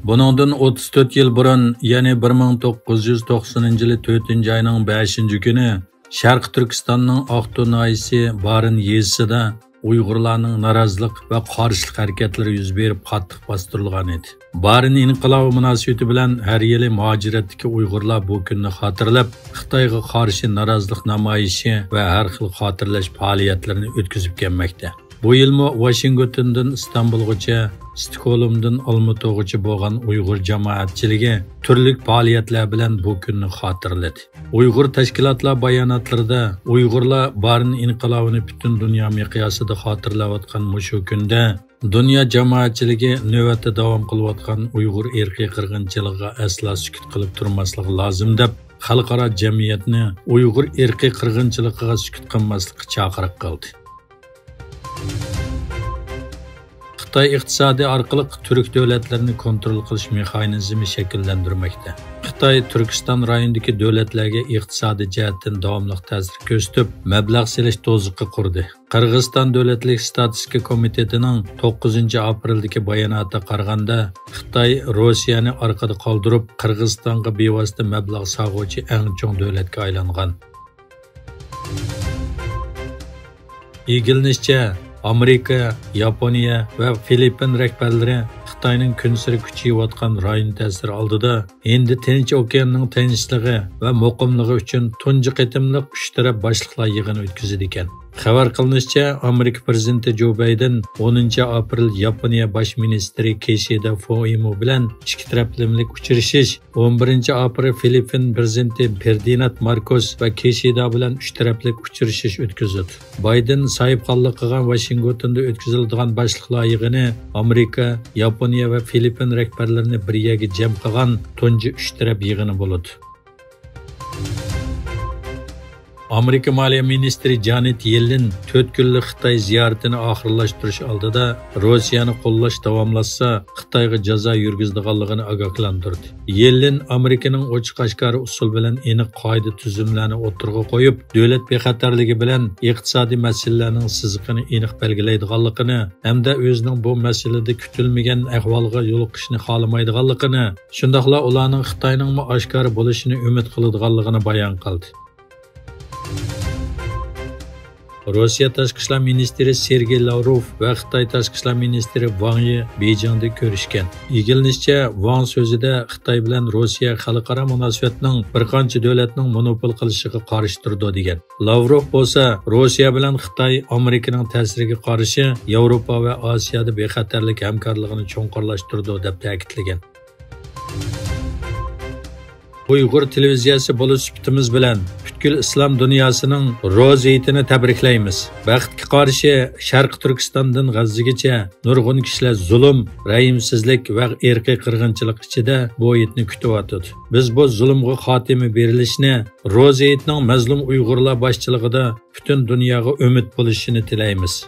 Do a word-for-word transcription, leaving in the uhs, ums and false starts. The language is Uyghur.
بۇنىڭدىن ئوتتۇز تۆت يىل بۇرۇن، يەنى بىر مىڭ توققۇز يۈز توقسىنىنچى يىلى تۆتىنچى ئاينىڭ بەشىنچى كۈنى شەرقىي تۈركىستاننىڭ ئاقتۇ ناھىيىسى بارىن يېزىسىدا ئۇيغۇرلارنىڭ نارازىلىق ۋە قارشىلىق ھەرىكەتلىرى يۈز بېرىپ قاتتىق باستۇرۇلغان ئىدى. بارىن ئىنقىلابى مۇناسىۋىتى بىلەن ھەر يىلى مۇھاجىرەتتىكى ئۇيغۇرلار بۇ كۈننى خاتىرىلەپ، خىتايغا قارشى نارازىلىق نامايىشى ۋە ھەر خىل خاتىرىلەش پائالىيەتلىرىنى ئۆتكۈزۈپ كەلمەكتە. بۇ يىلمۇ ۋاشىنگتوندىن ئىستانبۇلغىچە، ستوكھولمدىن ئالمۇتىغىچە بولغان ئۇيغۇر جامائەتچىلىكى تۈرلۈك پائالىيەتلەر بىلەن بۇ كۈننى خاتىرىلىدى. ئۇيغۇر تەشكىلاتلار باياناتلىرىدا ئۇيغۇرلار بارىن ئىنقىلابىنى پۈتۈن دۇنيا مىقياسىدا خاتىرىلەۋاتقان مۇشۇ كۈندە دۇنيا جامائەتچىلىكى نۆۋەتتە داۋام قىلىۋاتقان ئۇيغۇر ئىرقىي قىرغىنچىلىقىغا ئەسلا سۈكۈت قىلىپ تۇرماسلىقى لازىم دەپ، خەلقئارا جەمئىيەتنى ئۇيغۇر ئىرقىي قىرغىنچىلىقىغا سۈكۈت قىلماسلىققا چاقىرىق قىلدى. خىتاي ئىقتىسادى ئارقىلىق تۈرك دۆلەتلىرىنى كونترول قىلىش مېخانىزمى شەكىللەندۈرمەكتە. خىتاي تۈركىستان رايونىدىكى دۆلەتلەرگە ئىقتىسادىي جەھەتتىن داۋاملىق تەسىر كۆرسىتىپ، مەبلەغ سېلىش دوزىخى قۇردى. قىرغىزىستان دۆلەتلىك ستاتىستىكا كومىتېتىنىڭ توققۇزىنچى ئاپرېلدىكى باياناتىغا قارىغاندا، خىتاي روسىيەنى ئارقىدا قالدۇرۇپ، قىرغىزىستانغا بىۋاسىتە مەبلەغ سالغۇچى ئەڭ چوڭ دۆلەتكە ئايلانغان. ئىگىلىنىشىچە، ئامېرىكا، ياپونىيە ۋە فىلىپپىن رەھبەرلىرى خىتاينىڭ كۈنسېرى كۈچىيىۋاتقان رايون تەسىرى ئالدىدا ھىندى تىنچ ئوكياننىڭ تىنچلىقى ۋە مۇقىملىقى ئۈچۈن تۇنجى قېتىملىق ئۈچ تەرەپ باشلىقلار يىغىنى ئۆتكۈزىدىكەن. خەۋەر قىلىنىشىچە، ئامېرىكا پىرېزىدېنتى جو بايدېن ئونىنچى ئاپرېل ياپونىيە باش مىنىستىرى كىشىدا فۇمىيو بىلەن ئىككى تەرەپلىمىلىك ئۇچرىشىش، ئون بىرىنچى ئاپرېل فىلىپپىن پىرېزىدېنتى فېردىناند ماركوس ۋە كىشىدا بىلەن ئۈچ تەرەپلىك ئۇچرىشىش ئۆتكۈزۈلدى. بايدېن ساھىبخانلىق قىلغان ۋاشىنگتوندا ئۆتكۈزۈلىدىغان باشلىقلار يىغىنى ئامېرىكا، ياپونىيە ۋە فىلىپپىن رەھبەرلىرىنى بىر يەرگە جەم قىلغان تۇنجى ئۈچ تەرەپ يىغىنى بولىدۇ. ئامېرىكا مالىيە مىنىستىرى جانېت يېللېن تۆت كۈنلۈك خىتاي زىيارىتىنى ئاخىرلاشتۇرۇش ئالدىدا، روسىيەنى قوللاش داۋاملاشسا، خىتايغا جازا يۈرگۈزىدىغانلىقىنى ئاگاھلاندۇردى. يېللېن ئامېرىكىنىڭ ئوچۇق-ئاشكارا ئۇسۇل بىلەن ئېنىق قائىدە-تۈزۈملەرنى ئوتتۇرىغا قويۇپ، دۆلەت بىخەتەرلىكى بىلەن ئىقتىسادىي مەسىلىلەرنىڭ سىزىقىنى ئېنىق بەلگىلەيدىغانلىقىنى ھەمدە ئۆزىنىڭ بۇ مەسىلىدە كۈتۈلمىگەن ئەھۋالغا يولۇقۇشنى خالىمايدىغانلىقىنى، شۇنداقلا ئۇلارنىڭ خىتاينىڭمۇ ئاشكارا بولۇشىنى ئۈمىد قىلىدىغانلىقىنى بايان قىلدى. روسىيە تاشقى ئىشلار مىنىستىرى سېرگېي لاۋروف ۋە خىتاي تاشقى ئىشلار مىنىستىرى ۋاڭ يى بېيجىڭدا كۆرۈشكەن. ئىگىلىنىشىچە، ۋاڭ سۆزىدە خىتاي بىلەن روسىيە خەلقئارا مۇناسىۋەتنىڭ بىر قانچە دۆلەتنىڭ مونوپول قىلىشىغا قارشى تۇرىدۇ، دېگەن. لاۋروف بولسا، روسىيە بىلەن خىتاي ئامېرىكىنىڭ تەسىرىگە قارشى ياۋروپا ۋە ئاسىيادا بىخەتەرلىك ھەمكارلىقىنى چوڭقۇرلاشتۇرىدۇ، دەپ تەكىتلىگەن. ئۇيغۇر تېلېۋىزىيەسى بولۇش سۈپىتىمىز بىلەن پۈتكۈل ئىسلام دۇنياسىنىڭ روزا ھېيتىنى تەبرىكلەيمىز. بەختكە قارشى، شەرقىي تۈركىستاندىن غەززىگىچە نۇرغۇن كىشىلەر زۇلۇم، رەھىمسىزلىك ۋە ئىرقىي قىرغىنچىلىق ئىچىدە بۇ ھېيتنى كۈتۈۋاتىدۇ. بىز بۇ زۇلۇمغا خاتىمە بېرىلىشىنى، روزا ھېيتنىڭ مەزلۇم ئۇيغۇرلار باشچىلىقىدا پۈتۈن دۇنياغا ئۈمىد بولۇشىنى تىلەيمىز.